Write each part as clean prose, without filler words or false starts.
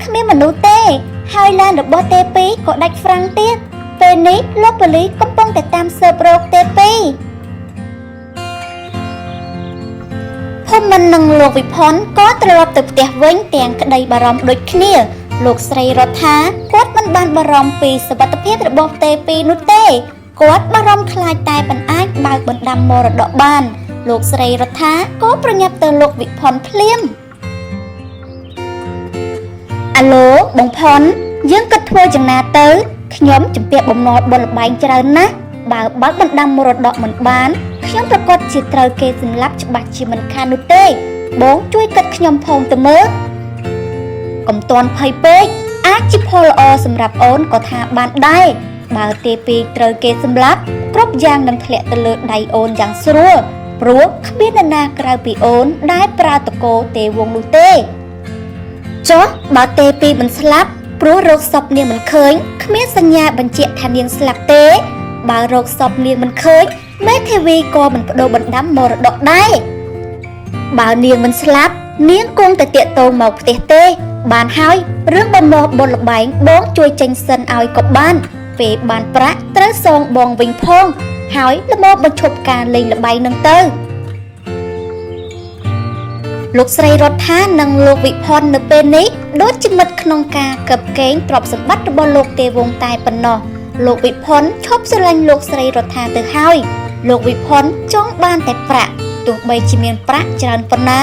គ្មានមនុស្សទេ ហើយឡានរបស់ទេពីក៏ដាច់ហ្វ្រាំងទៀតពេលនេះលោកប៉ូលីសកំពុងតែតាមស៊ើបរកទេពីភូមិន្ទនិងលោកវិផុនក៏ត្រឡប់ទៅផ្ទះវិញទាំងក្តីបារម្ភដូចគ្នា លោកស្រីរដ្ឋាគាត់មិនបានបារម្ភពីសុវត្ថិភាពរបស់ទេពីនោះទេគាត់បារម្ភខ្លាចតែមិនអាចបើកបណ្ដាំមរតកបាន លោកស្រីរដ្ឋាក៏ប្រញាប់ទៅលោកវិផុនភ្លាមអាឡូបងផុនយើងគិតធ្វើយ៉ាងណាទៅខ្ញុំជំពាក់បំណុលបុនល្បែងច្រើនណាស់បើបើកបណ្ដាំមរតកមិនបានខ្ញុំប្រកាសជាត្រូវគេសម្លាប់ច្បាស់ជាមិនខាននោះទេបងជួយគិតខ្ញុំផងទៅមើលកុំទាន់ភ័យពេកអាចជាផលល្អសម្រាប់អូនក៏ថាបានដែរបើទេពីត្រូវគេសម្លាប់គ្រប់យ៉ាងនឹងធ្លាក់ទៅលើដៃអូនយ៉ាងស្រួលព្រោះគ្មាននរណាក្រៅពីអូនដែលប្រើតកោទេវងនោះទេចុះបើទេពីមិនស្លាប់ព្រោះរកសពនាងមិនឃើញគ្មានសញ្ញាបញ្ជាក់ថានាងស្លាប់ទេបើរកសពនាងមិនឃើញមេធាវីក៏មិនបដូរបណ្ដាំមរតកដែរបើនាងមិនស្លាប់នាងគង់តែតាកតងមកផ្ទះទេបានហើយរឿងបំណុលបុនល្បែងបងជួយចេញសិនឲ្យក៏បានពេលបានប្រាក់ត្រូវសងបងវិញផងហើយល្មមបញ្ឈប់ការលេងល្បែងនឹងទៅលោកស្រីរដ្ឋានិងលោកវិផុននៅពេលនេះដូចជាមិត្តក្នុងការកឹបកេងទ្រព្យសម្បត្តិរបស់លោកទេវង្សតែប៉ុណ្ណោះលោកវិផុនឈប់ស្រឡាញ់លោកស្រីរដ្ឋាទៅហើយលោកវិផុនចង់បានតែប្រាក់ទោះបីជាមានប្រាក់ច្រើនប៉ុណ្ណា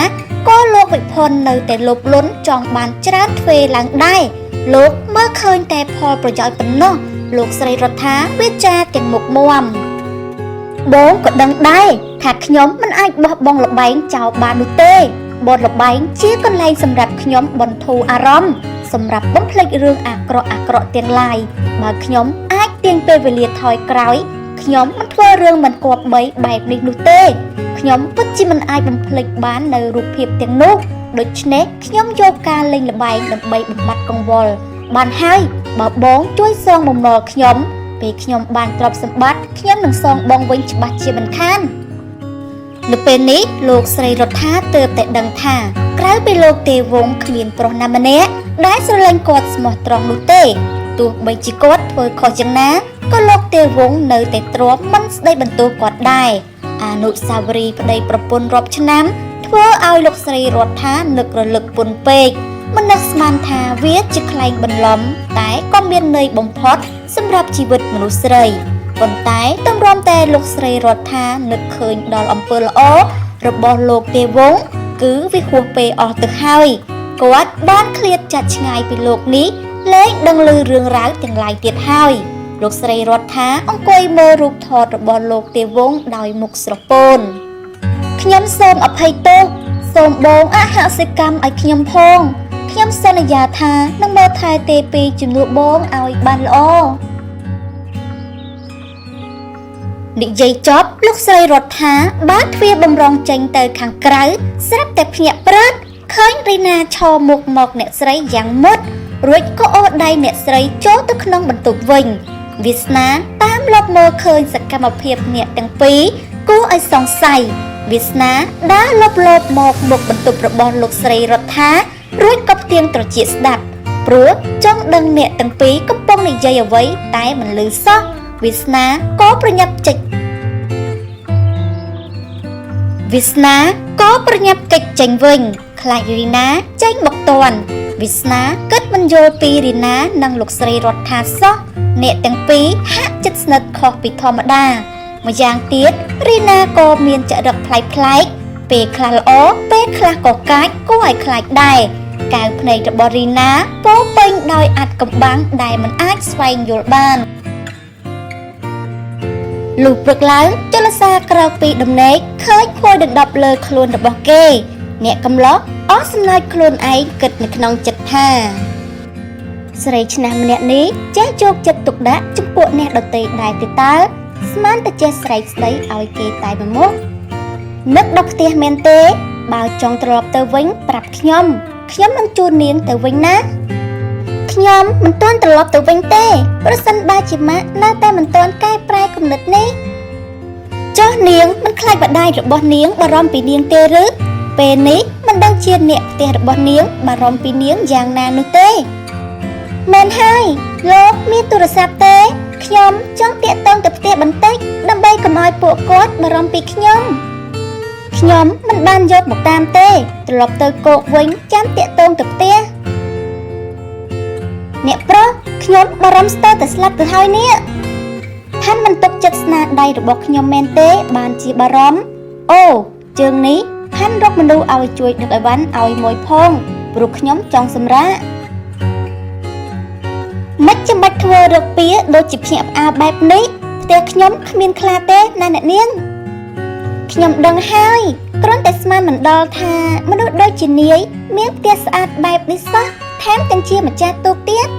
ក៏លោកវិផុននៅតែលោភលន់ចង់បានច្រើនទ្វេឡើងដែរលោកមើលឃើញតែផលប្រយោជន៍ប៉ុណ្ណោះលោកស្រីរដ្ឋាវាចាទាំងមុខមាំបងក៏ដឹងដែរថាខ្ញុំមិនអាចបោះបង់ល្បែងចោលបាននោះទេបនល្បែងជាកន្លែងសម្រាប់ខ្ញុំបន្ធូរអារម្មណ៍សម្រាប់បំភ្លេចរឿងអាក្រក់ៗទាំងឡាយបើខ្ញុំអាចទាញពេលវេលាថយក្រោយខ្ញុំមិនធ្វើរឿងមិនគប្បីបែបនេះនោះទេខ្ញុំពិតជាមិនអាចបំភ្លេចបាននៅរូបភាពទាំងនោះដូច្នេះខ្ញុំយកការលេងល្បែងដើម្បីបំបត្តិកង្វល់បានហើយបើបងជួយសងបំណុលខ្ញុំពេលខ្ញុំបានទ្រព្យសម្បត្តិខ្ញុំនឹងសងបងវិញច្បាស់ជាមិនខាននៅពេលនេះលោកស្រីរដ្ឋាទើបតែដឹងថាក្រៅពីលោកទេវង្សគ្មានប្រុសណាម្នាក់ដែលស្រឡាញ់គាត់ស្មោះត្រង់នោះទេទោះបីជាគាត់ធ្វើខុសយ៉ាងណាក៏លោកទេវង្សនៅតែទ្រាំមិនស្ដីបន្ទោសគាត់ដែរអនុស្សាវរីយ៍ប្តីប្រពន្ធរាប់ឆ្នាំធ្វើឲ្យលោកស្រីរដ្ឋានឹករលឹកពន់ពេកមិននឹកស្មានថាវាជាខ្លែងបន្លំតែក៏មានន័យបំផុតសម្រាប់ជីវិតមនុស្សស្រីប៉ុន្តែតម្រាំតែលោកស្រីរដ្ឋានឹកឃើញដល់អំពើល្អរបស់លោកទេវង្សគឺវាហួសពេលអស់ទៅហើយគាត់បានឃ្លាតចាត់ឆ្ងាយពីលោកនេះលែងដឹងឮរឿងរ៉ាវទាំងឡាយទៀតហើយលោកស្រីរដ្ឋាអង្គុយមើលរូបថតរបស់លោកទេវង្សដោយមុខស្រពោនខ្ញុំសូមអភ័យទោសសូមបងអហសិកម្មឲ្យខ្ញុំផងខ្ញុំសន្យាថានឹងមើលថែទេពីជំនួសបងឲ្យបានល្អនិយាយចប់លោកស្រីរដ្ឋាបានទ្វារបំរុងចេញទៅខាងក្រៅស្រាប់តែភ្ញាក់ព្រឹតឃើញរីណាឈរមុខមកអ្នកស្រីយ៉ាងមុតរួចក៏អូសដៃអ្នកស្រីចូលទៅក្នុងបន្ទប់វិញវាសនាតាមលបមើលឃើញសកម្មភាពអ្នកទាំងពីរគួរឲ្យសង្ស័យវាសនាដើរលបលបមកមុខបន្ទប់របស់លោកស្រីរដ្ឋារួចក៏ផ្ទៀងត្រចៀកស្ដាប់ព្រោះចង់ដឹងអ្នកទាំងពីរកំពុងនិយាយអ្វីតែមិនឮសោះវាសនាក៏ប្រញាប់ចេញវាសនាក៏ប្រញាប់កិច្ចចេញវិញខ្លាចរីណាចេញមកទាន់វាសនាគិតមិនយល់ពីរីណានិងលោកស្រីរដ្ឋាសោះអ្នកទាំងពីរហាក់ជិតស្និទ្ធខុសពីធម្មតាម្យ៉ាងទៀតរីណាក៏មានចរិតប្លែកៗពេលខ្លះល្អពេលខ្លះក៏កាចគួរឲ្យខ្លាចដែរកែវភ្នែករបស់រីណាពោពេញដោយអាថ៌កំបាំងដែលមិនអាចស្វែងយល់បានលុះព្រឹកឡើងចលសាក្រោកពីដំណេកឃើញភួយដណ្ដប់លើខ្លួនរបស់គេអ្នកកំឡោះអស់សំណើចខ្លួនឯងគិតនៅក្នុងចិត្តថាស្រីឆ្នះម្នាក់នេះចេះយកចិត្តទុកដាក់ចំពោះអ្នកដទៃដែរទេតើស្មានតែចេះស្រែកស្ដីឲ្យគេតែមួយមុខនឹកដល់ផ្ទះមែនទេបើចង់ត្រឡប់ទៅវិញប្រាប់ខ្ញុំខ្ញុំនឹងជូននាងទៅវិញណាខ្ញុំមិនទាន់ត្រឡប់ទៅវិញទេប្រសិនបើជាម៉ាក់នៅតែមិនទាន់កែប្រែគំនិតនេះចុះនាងមិនខ្លាចម្ដាយរបស់នាងបារម្ភពីនាងទេឬពេលនេះមិន មិនដឹងជាអ្នកផ្ទះរបស់នាងបារម្ភពីនាងយ៉ាងណានោះទេមែនហើយលោកមានទូរស័ព្ទទេខ្ញុំចង់ទាក់ទងទៅផ្ទះបន្តិចដើម្បីកុំឲ្យពួកគាត់បារម្ភពីខ្ញុំខ្ញុំមិនបានយកមកតាមទេត្រឡប់ទៅគោកវិញចាំទាក់ទងទៅផ្ទះអ្នកប្រុសខ្ញុំបារម្ភស្ទើរតែស្លាប់ទៅហើយនេះផាន់មិនទុកចិត្តស្នាដៃរបស់ខ្ញុំមែនទេបានជាបារម្ភអូជើងនេះផាន់រកមនុស្សឲ្យជួយដឹកអីវ៉ាន់ឲ្យមួយផងព្រោះខ្ញុំចង់សម្រាកមិនចាំបាច់ធ្វើរកពៀដូចជាភ្ញាក់ផ្អើលបែបនេះផ្ទះខ្ញុំគ្មានខ្លាទេណាអ្នកនាងខ្ញុំដឹងហើយគ្រាន់តែស្មានមិនដល់ថាមនុស្សដូចជានាយមានផ្ទះស្អាតបែបនេះសោះថែមទាំងជាម្ចាស់ទូកទៀត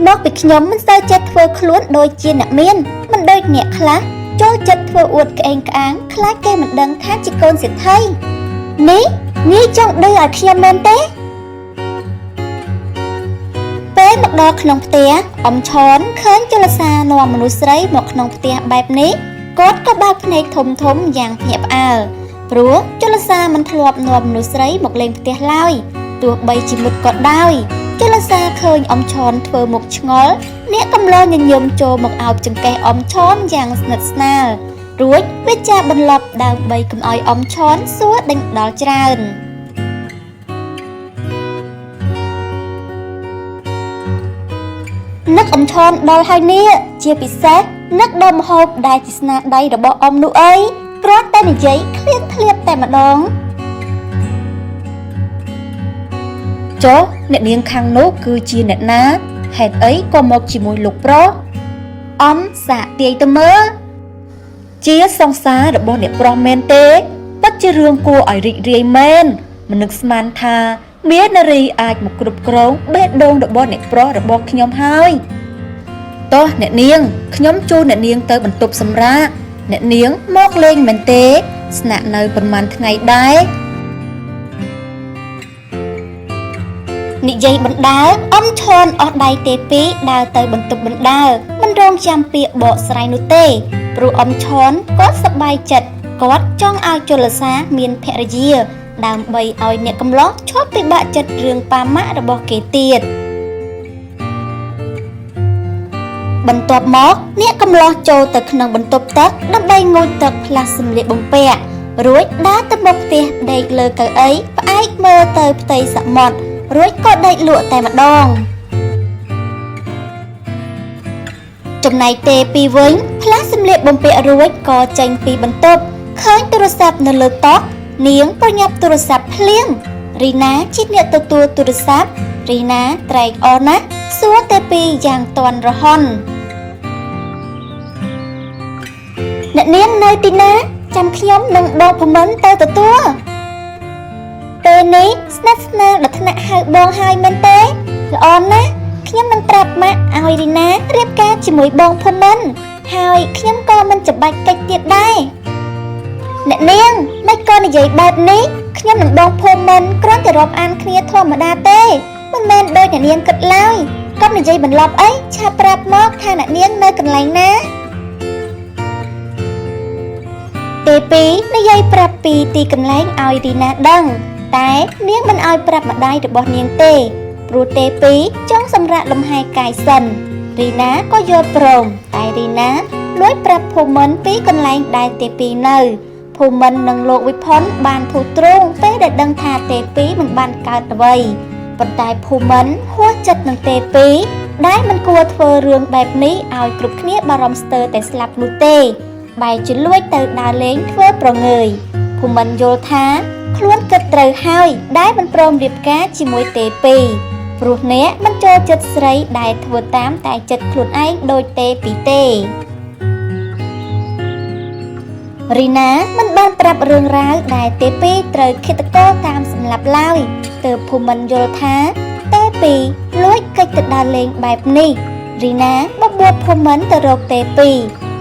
មកពីខ្ញុំមិនសូវចេះធ្វើខ្លួនដូចជាអ្នកមានមិនដូចអ្នកខ្លះចូលចិត្តធ្វើអួតក្អេងក្អាងខ្លាចគេមិនដឹងថាជាកូនសេដ្ឋីនេះនាយចង់ឌឺឲ្យខ្ញុំមែនទេពេលមកដល់ក្នុងផ្ទះអ៊ំឆនឃើញជលសានាំមនុស្សស្រីមកក្នុងផ្ទះបែបនេះគាត់ក៏បើកភ្នែកធំធំយ៉ាងភ្ញាក់ផ្អើលព្រោះជលសាមិនធ្លាប់នាំមនុស្សស្រីមកលេងផ្ទះឡើយទោះបីជាមិត្តក៏ដោយជលសាឃើញអ៊ំឆនធ្វើមុខឆ្ងល់អ្នកកំឡោញញឹមចូលមកអោបចង្កេះអ៊ំឆនយ៉ាងស្និទ្ធស្នាលរួចវាចាបន្លប់ដើម្បីកុំឲ្យអ៊ំឆនសួរដេញដោលច្រើននឹកអ៊ំឆនដល់ហើយនេះជាពិសេសនឹកដល់ម្ហូបដែលជាស្នាដៃរបស់អ៊ំនោះអីគ្រាន់តែនិយាយឃ្លៀងធ្លាបតែម្ដងចុះអ្នកនាងខាងនោះគឺជាអ្នកណាហេតុអីក៏មកជាមួយលោកប្រុសអ៊ំសាកទាយទៅមើលជាសង្សាររបស់អ្នកប្រុសមែនទេពិតជារឿងគួរឲ្យរីករាយមែនមិននឹកស្មានថាមាននារីអាចមកគ្រប់គ្រងបេះដូងរបស់អ្នកប្រុសរបស់ខ្ញុំហើយតោះអ្នកនាងខ្ញុំជូនអ្នកនាងទៅបន្ទប់សម្រាកអ្នកនាងមកលេងមែនទេស្នាក់នៅប៉ុន្មានថ្ងៃដែរនិយាយបណ្ដើអ៊ំឈនអស់ដៃទេពីដើរទៅបន្ទប់បណ្ដើមិនរងចាំពាក្យបកស្រាយនោះទេព្រោះអ៊ំឈនគាត់សប្បាយចិត្តគាត់ចង់ឲ្យជលសាមានភរិយាដើម្បីឲ្យអ្នកកំឡោះឈប់ពិបាកចិត្តរឿងប៉ាម៉ាក់របស់គេទៀតបន្ទាប់មកអ្នកកំឡោះចូលទៅក្នុងបន្ទប់ទឹកដើម្បីងូតទឹកផ្លាស់សម្លៀកបំពាក់រួចដើរទៅមុខផ្ទះដេកលើកៅអីផ្អែកមើលទៅផ្ទៃសមុទ្ររួចក៏ដេកលក់តែម្ដងចំណែកទេពីវិញផ្លាស់សម្លៀកបំពាក់រួចក៏ចេញពីបន្ទប់ឃើញទូរស័ព្ទនៅលើតុនាងប្រញាប់ទូរស័ព្ទភ្លាមរីណាជាអ្នកទទួលទូរស័ព្ទរីណាត្រែកអរណាស់សួរទេពីយ៉ាងទាន់រហន់អ្នកនាងនៅទីណាចាំខ្ញុំនឹងបងភមិន្ទទៅទទួលពេលនេះស្និទ្ធស្នាលដល់ថ្នាក់ហៅបងហើយមែនទេល្អណាស់ខ្ញុំនឹងប្រាប់ម៉ាក់ឲ្យរីណារៀបការជាមួយបងភមិន្ទហើយខ្ញុំក៏មិនចាំបាច់កិច្ចទៀតដែរអ្នកនាងមិនក៏និយាយបែបនេះខ្ញុំនឹងបងភមិន្ទគ្រាន់តែរាប់អានគ្នាធម្មតាទេមិនមែនដូចអ្នកនាងគិតឡើយកុំនិយាយបន្លប់អីឆាប់ប្រាប់មកថាអ្នកនាងនៅកន្លែងណាទេពីនិយាយប្រាប់ពីទីកន្លែងឲ្យរីណាដឹងតែនាងមិនឲ្យប្រាប់ម្ដាយរបស់នាងទេព្រោះទេពីចង់សម្រាកលំហែកាយសិនរីណាក៏យល់ព្រមតែរីណាលួចប្រាប់ភូមិន្ទពីកន្លែងដែលទេពីនៅភូមិន្ទនិងលោកវិផុនបានធូរទ្រូងពេលដែលដឹងថាទេពីមិនបានកើតអ្វីប៉ុន្តែភូមិន្ទហួសចិត្តនឹងទេពីដែលមិនគួរធ្វើរឿងបែបនេះឲ្យគ្រប់គ្នាបារម្ភស្ទើរតែស្លាប់នោះទេបែរជាលួចទៅដើរលេងធ្វើប្រងើយភូមិន្ទយល់ថាខ្លួនគិតត្រូវហើយដែលមិនព្រមរៀបការជាមួយទេពីព្រោះអ្នកមិនចូលចិត្តស្រីដែលធ្វើតាមតែចិត្តខ្លួនឯងដូចទេពីទេរីណាមិនបានប្រាប់រឿងរ៉ាវដែលទេពីត្រូវឃាតករតាមសម្លាប់ឡើយទើបភូមិន្ទយល់ថាទេពីលួចកិច្ចទៅដើរលេងបែបនេះរីណាបបួលភូមិន្ទទៅរកទេពី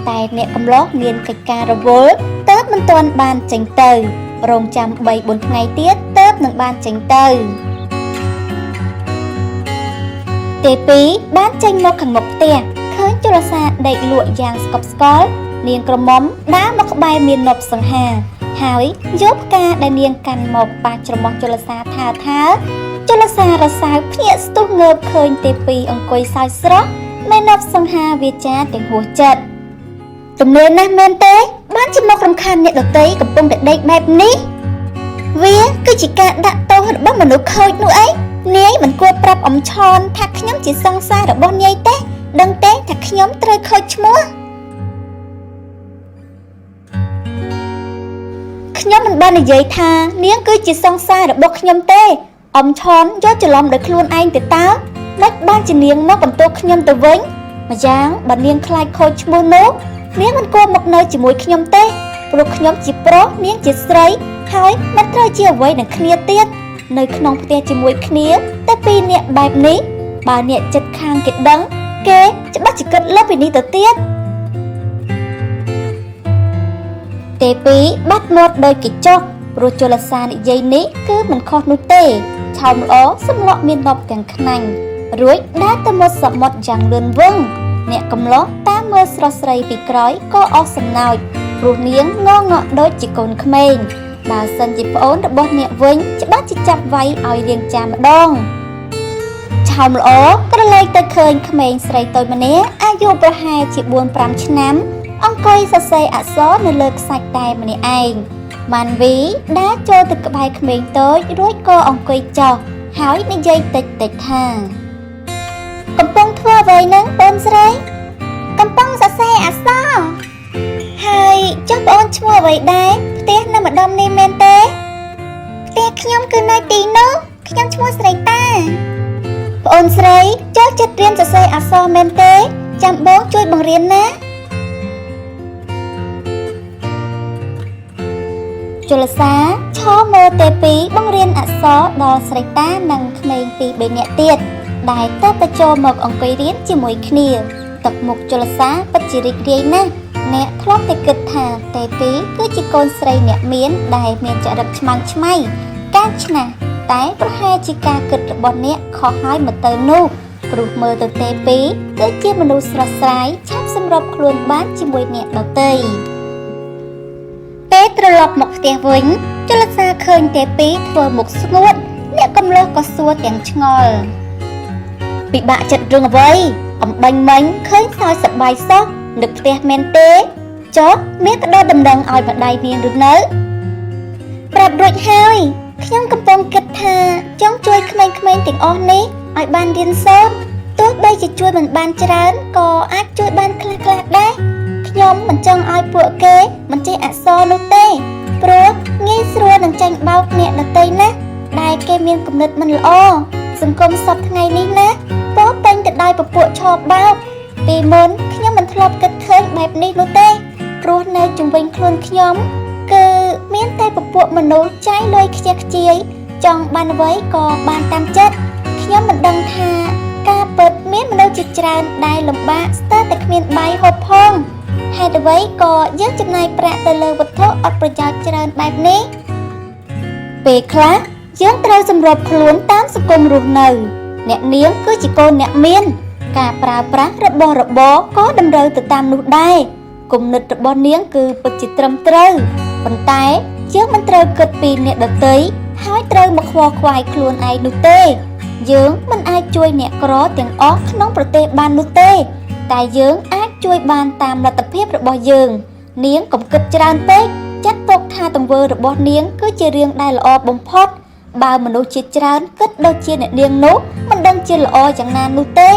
តែអ្នកកំឡោះមានកិច្ចការរវល់ទើបមិនទាន់បានចេញទៅរងចាំ3-4ថ្ងៃទៀតទើបនឹងបានចេញទៅទេពីបានចេញមកខាងមុខផ្ទះឃើញជលសាដេកលក់យ៉ាងស្កប់ស្កល់នាងក្រមុំដើរមកក្បែរមាននប់សង្ហា ហើយយកផ្កាដែលនាងកាន់មកប៉ះច្រមុះជលសាថាថាជលសារសៅភ្ញាក់ស្ទុះងើបឃើញទេពីអង្គុយសើចស្រស់មេនប់សង្ហាវាចាទាំងហួសចិត្តទំនេរណាស់មែនទេបានជាមករំខានអ្នកដទៃកំពុងតែដេកបែបនេះវាគឺជាការដាក់ទោសរបស់មនុស្សខូចនោះអីនាយមិនគួរប្រាប់អំឆនថាខ្ញុំជាសង្សាររបស់នាយទេដឹងទេថាខ្ញុំត្រូវខូចឈ្មោះខ្ញុំមិនបាននិយាយថានាងគឺជាសង្សាររបស់ខ្ញុំទេអំឆនយកច្រឡំដោយខ្លួនឯងទៅតើមិនបានជានាងមកបន្ទោសខ្ញុំទៅវិញម្យ៉ាងបើនាងខ្លាចខូចឈ្មោះនោះនាងមិនគួរមកនៅជាមួយខ្ញុំទេព្រោះខ្ញុំជាប្រុសនាងជាស្រីហើយមិនត្រូវជាអ្វីនឹងគ្នាទៀតនៅក្នុងផ្ទះជាមួយគ្នាតែពីរនាក់បែបនេះបើអ្នកចិត្តខាងគេដឹងគេច្បាស់ជាគិតលើសពីនេះទៅទៀតទេពីបាត់មាត់ដោយគេចុះព្រោះជលសានិយាយនេះគឺមិនខុសនោះទេឆោមល្អសម្លក់មាននប់ទាំងខ្នាញ់រួចដើរទៅមុតសមុទ្រយ៉ាងលឿនវឹងអ្នកកំឡោះតាមមើលស្រស់ស្រីពីក្រោយក៏អស់សំណោចព្រោះនាងងងក់ដូចជាកូនក្មេងបើសិនជាប្អូនរបស់អ្នកវិញច្បាស់ជាចាប់វាយឲ្យរៀងចាម្ដងឆោមល្អក្រឡេកទៅឃើញក្មេងស្រីតូចម្នាក់អាយុប្រហែលជា 4-5 ឆ្នាំអង្គុយសរសេរអក្សរនៅលើខ្សាច់តែម្នាក់ឯងម៉ាន់វីដើរចូលទៅក្បែរក្មេងតូចរួចក៏អង្គុយចុះហើយនិយាយតិចតិចថាកំពុងធ្វើអ្វីហ្នឹងបងស្រីកំពុងសរសេរអក្សរហើយចុះប្អូនឈ្មោះអ្វីដែរផ្ទះនៅម្ដុំនេះមែនទេផ្ទះខ្ញុំគឺនៅទីនោះខ្ញុំឈ្មោះស្រីតាប្អូនស្រីចូលចិត្តរៀនសរសេរអក្សរមែនទេចាំបងជួយបង្រៀនណាជលសាឈរមើលទេពីបង្រៀនអក្សរដល់ស្រីតានិងក្មេងពីរបីនាក់ទៀតដែលទៅបញ្ចូលមកអង្គុយរៀនជាមួយគ្នាទឹកមុខជលសាពិតជារីករាយណាស់អ្នកធ្លាប់តែគិតថាទេពីគឺជាកូនស្រីអ្នកមានដែលមានចរិតឆ្មាំងឆ្មៃការឆ្នះតែប្រហែលជាការគិតរបស់អ្នកខុសហើយមកទៅនោះព្រោះមើលទៅទេពីគឺជាមនុស្សស្រស់ស្រាយឆាប់សម្របខ្លួនបានជាមួយអ្នកដទៃពេលត្រឡប់មកផ្ទះវិញជលសាឃើញទេពីធ្វើមុខស្ងួតអ្នកកំលោះក៏សួរទាំងឆ្ងល់ពិបាកចិត្តរឿងអ្វីអំបញ្ញមិញឃើញសើចសប្បាយសោះនឹកផ្ទះមែនទេចុះមានផ្ដល់ដំណឹងឲ្យម្ដាយនាងឬនៅប្រាប់រួចហើយខ្ញុំកំពុងគិតថាចង់ជួយក្មេងៗទាំងអស់នេះឲ្យបានរៀនសូត្រទោះបីជាជួយមិនបានច្រើនក៏អាចជួយបានខ្លះៗដែរខ្ញុំមិនចង់ឲ្យពួកគេមិនចេះអក្សរនោះទេព្រោះងាយស្រួលនឹងចាញ់បោកអ្នកដទៃណាស់ដែលគេមានគំនិតមិនល្អសង្គមសព្វថ្ងៃនេះណាពោពេញទៅដោយពពួកឆបោកពីមុនខ្ញុំមិនធ្លាប់គិតឃើញបែបនេះនោះទេព្រោះនៅជុំវិញខ្លួនខ្ញុំគឺមានតែពពួកមនុស្សចាយលុយខ្ជះខ្ជាយចង់បានអ្វីក៏បានតាមចិត្តខ្ញុំមិនដឹងថាការពិតមានមនុស្សជាច្រើនដែលលំបាកស្ទើរតែគ្មានបាយហូបផងហេតុអ្វីក៏យើងចំណាយប្រាក់ទៅលើវត្ថុអត់ប្រយោជន៍ច្រើនបែបនេះពេលខ្លះយើងត្រូវសម្របខ្លួនតាមសង្គមរស់នៅអ្នកនាងគឺជាកូនអ្នកមានការប្រើប្រាស់របស់របរក៏តម្រូវទៅតាមនោះដែរគំនិតរបស់នាងគឺពិតជាត្រឹមត្រូវប៉ុន្តែយើងមិនត្រូវគិតពីអ្នកដទៃហើយត្រូវមកខ្វល់ខ្វាយខ្លួនឯងនោះទេយើងមិនអាចជួយអ្នកក្រទាំងអស់ក្នុងប្រទេសបាននោះទេតែយើងអាចជួយបានតាមលទ្ធភាពរបស់យើងនាងកុំគិតច្រើនពេកចាត់ទុកថាទង្វើរបស់នាងគឺជារឿងដែលល្អបំផុតបើមនុស្សជាច្រើនគិតដូចជាអ្នកនាងនោះមិនដឹងជាល្អយ៉ាងណានោះទេ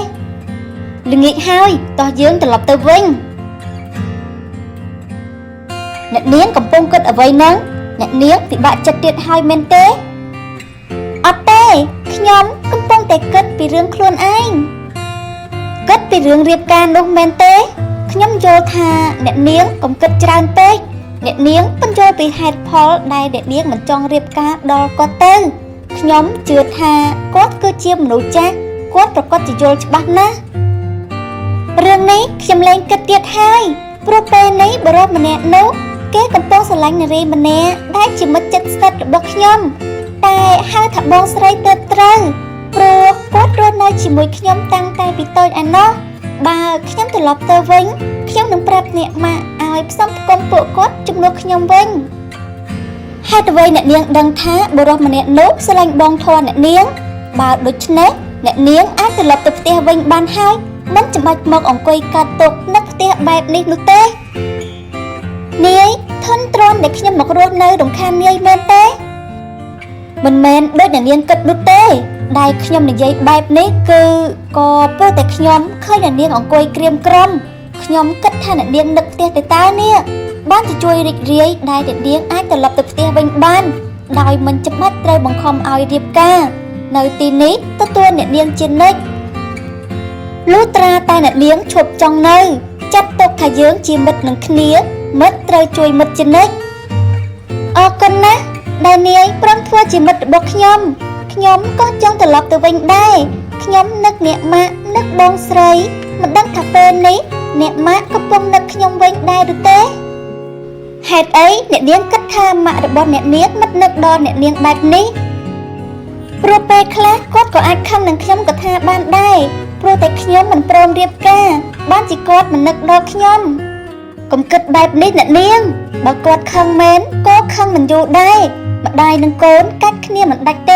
ល្ងាចហើយតោះយើងត្រឡប់ទៅវិញអ្នកនាងកំពុងគិតអ្វីហ្នឹងអ្នកនាងពិបាកចិត្តទៀតហើយមែនទេអត់ទេខ្ញុំកំពុងតែគិតពីរឿងខ្លួនឯងគិតពីរឿងរៀបការនោះមែនទេខ្ញុំយល់ថាអ្នកនាងកុំគិតច្រើនពេកអ្នកនាងពន្យល់ពីហេតុផលដែលអ្នកនាងមិនចង់រៀបការដល់គាត់ទៅខ្ញុំជឿថាគាត់គឺជាមនុស្សចាស់គាត់ប្រកាសជាយល់ច្បាស់ណាស់រឿងនេះខ្ញុំលែងគិតទៀតហើយព្រោះពេលនេះបុរសម្នាក់នោះគេកំពុងស្រឡាញ់នារីម្នាក់ដែលជាមិត្តជិតស្និទ្ធរបស់ខ្ញុំតែហៅថាបងស្រីទើបត្រូវព្រោះគាត់រស់នៅជាមួយខ្ញុំតាំងតែពីតូចឯណោះបើខ្ញុំត្រឡប់ទៅវិញខ្ញុំនឹងប្រាប់អ្នកម៉ាក់ឲ្យផ្សំផ្គុំពួកគាត់ជំនួសខ្ញុំវិញ។ ហេតុអ្វីអ្នកនាងដឹងថាបុរសម្នាក់នោះស្រឡាញ់បងធនអ្នកនាង បើដូច្នេះអ្នកនាងអាចត្រឡប់ទៅផ្ទះវិញបានហើយមិនចាំបាច់មកអង្គុយកាត់ទុកនៅផ្ទះបែបនេះនោះទេនាយធន់ទ្រាំដែលខ្ញុំមករស់នៅរំខាននាយមែនទេមិនមែនដូចអ្នកនាងគិតនោះទេ ដែលខ្ញុំនិយាយបែបនេះគឺក៏ព្រោះតែខ្ញុំឃើញអ្នកនាងអង្គុយក្រៀមក្រំខ្ញុំគិតថាអ្នកនាងនឹកផ្ទះទៅតើនេះបានទៅជួយរីករាយដែលអ្នកនាងអាចត្រឡប់ទៅផ្ទះវិញបានដោយមិនចាំបាច់ត្រូវបង្ខំឲ្យរៀបការ នៅទីនេះទទួលអ្នកនាងជានិច្ចលុះត្រាតែអ្នកនាងឈប់ចង់នៅចាត់ទុកថាយើងជាមិត្តនឹងគ្នាមិត្តត្រូវជួយមិត្តជានិច្ចអរគុណណាស់ដែលនាយព្រមធ្វើជាមិត្តរបស់ខ្ញុំខ្ញុំក៏ចង់ត្រឡប់ទៅវិញដែរខ្ញុំនឹកអ្នកម៉ាក់នឹកបងស្រីមិនដឹងថាពេលនេះអ្នកម៉ាក់កំពុងនឹកខ្ញុំវិញដែរឬទេហេតុអីអ្នកនាងគិតថាម៉ាក់របស់អ្នកនាងមិននឹកដល់អ្នកនាងបែបនេះ ព្រោះពេលខ្លះគាត់ក៏អាចខឹងនឹងខ្ញុំក៏ថាបានដែរព្រោះតែខ្ញុំមិនព្រមរៀបការបានជាគាត់មិននឹកដល់ខ្ញុំកុំគិតបែបនេះអ្នកនាងបើគាត់ខឹងមែនក៏ខឹងមិនយូរដែរម្ដាយនឹងកូនកាច់គ្នាមិនដាច់ទេ